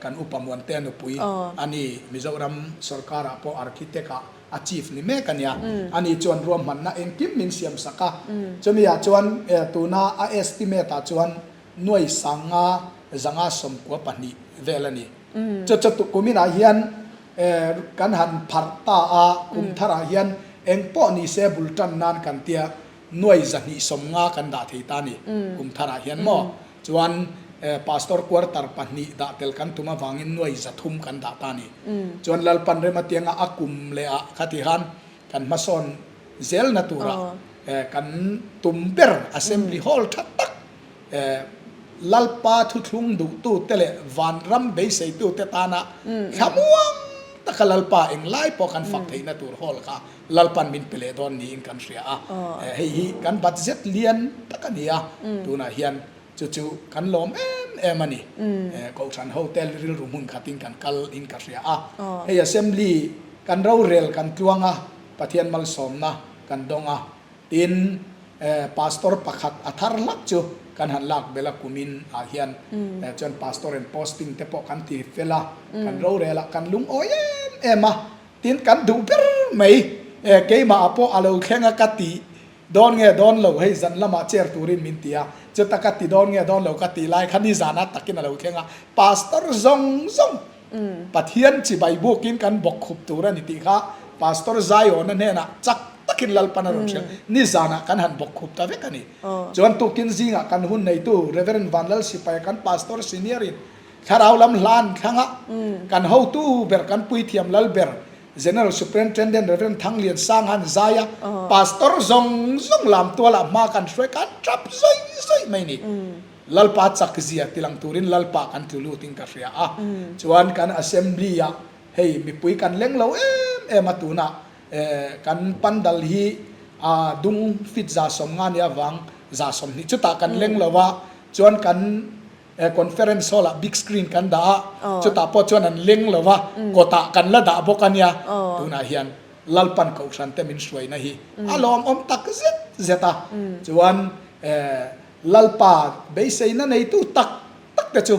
kan upa Muantea nupui a ni, Mizoram sorkarah pawh architect ah a chief ni mek a nia, ani chuan ruahmanna engkim min siam sak a, chumi ah chuan tuna a estimate ah chuan Nuai 592 vel a ni. Chu chu kuminah hian kan han pharh ta a, kum tharah hian eng pawh ni se bul tan nan kan tia nuai 250 kan dah thei ta a ni kum tharah hian maw. Chuan Pastor quarter pahnih dah tel kan tum avangin nuai 300 kan dah ta a ni. Chuan Lalpan rem atianga a kum leh ah khati khan kan hmasawn zelna turah. kan tum ber Assembly Hall tha tak Lalpa thuthlung duhtute leh vanram beiseitute tana thlamuang taka Lalpa englai pawh kan fak theihna tur hall kha Lalpan min pe leh dawn niin kan hria a. Hei hi kan budget lian tak a ni a, tunah hian chu chu kan lawm em em a ni. Kohhran hote rilru hmun khatin kan kal in ka hria a. Hei Assembly kan rorel kan tluang a, Pathian malsawmna kan dawng a. Tin, Pastor pakhat a thar hlak chu kan han lak belh a kumin ah hian chuan Pastor in posting te pawh kan ti fel a, kan rorel a, kan lungawi em em a, tin kan duh ber mai keimah ah pawh a lo thleng a ka ti dawn nge dawn lo hei zan lamah chair turin min ti a, chuta ka ti dawn nge dawn lo ka tih lai kha nizan ah takin a lo thleng a, Pastor zawng zawng Pathian chibai bukin kan bawk khup tur a ni tih kha Pastor Zion-a hnenah chak takin Lalpan a rawn hrilh. Nizanah kan han bawk khup ta vek a ni. Chuan tukin zingah kan hun neitu Rev. Vanlal Sipaia kan Pastor Senior-in thlarau lam hla an thlang a, kan hotu ber kan puithiam lal ber General Superintendent Rev. Thanglian Sang han zai a, Pastor zawng zawng lam tualah hma kan hruai kan tap zawih zawih mai ni. Lalpa chak zia tilang turin Lalpa kan tlu lutin ka hria a, chuan kan Assembly ah hei mipui kan leng lo em em a tunah kan pandal hi a dung fit 150 nia vang 120 chutah kan leng lo a, chuan kan conference hall ah big screen kan dah a, chutah pawh chuan an leng lo a, kawtah kan la dah bawk a nia tunah hian Lalpan kohhran te min hruaina hi a lawmawm tak zet zet a, chuan Lalpa beiseina neitu tak tak te chu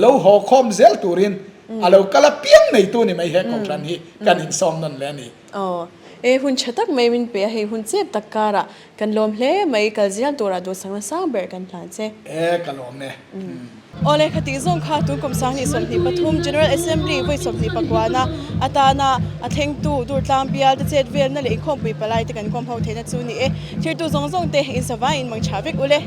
lo haw khawm zel turin a lo kal a piang neitu ni mai he kohhran hi kan insawm nawn leh a ni. Aw, e hun tha tak mai min pe a, hei hun chep tak karah kan lawm hle mai, kal zel turah duhsakna sang ber kan hlan che. E, ka lawm e. Awle, khatih zawng kha tun kum 2023 General Assembly vawi 20 pakuana atana a thlengtu Durtlang bial te chet velna leh inkhawmpui palai te kan kawm ho theihna chu ni e. Thirtu zawng zawng te in savaiin mang tha vek ule.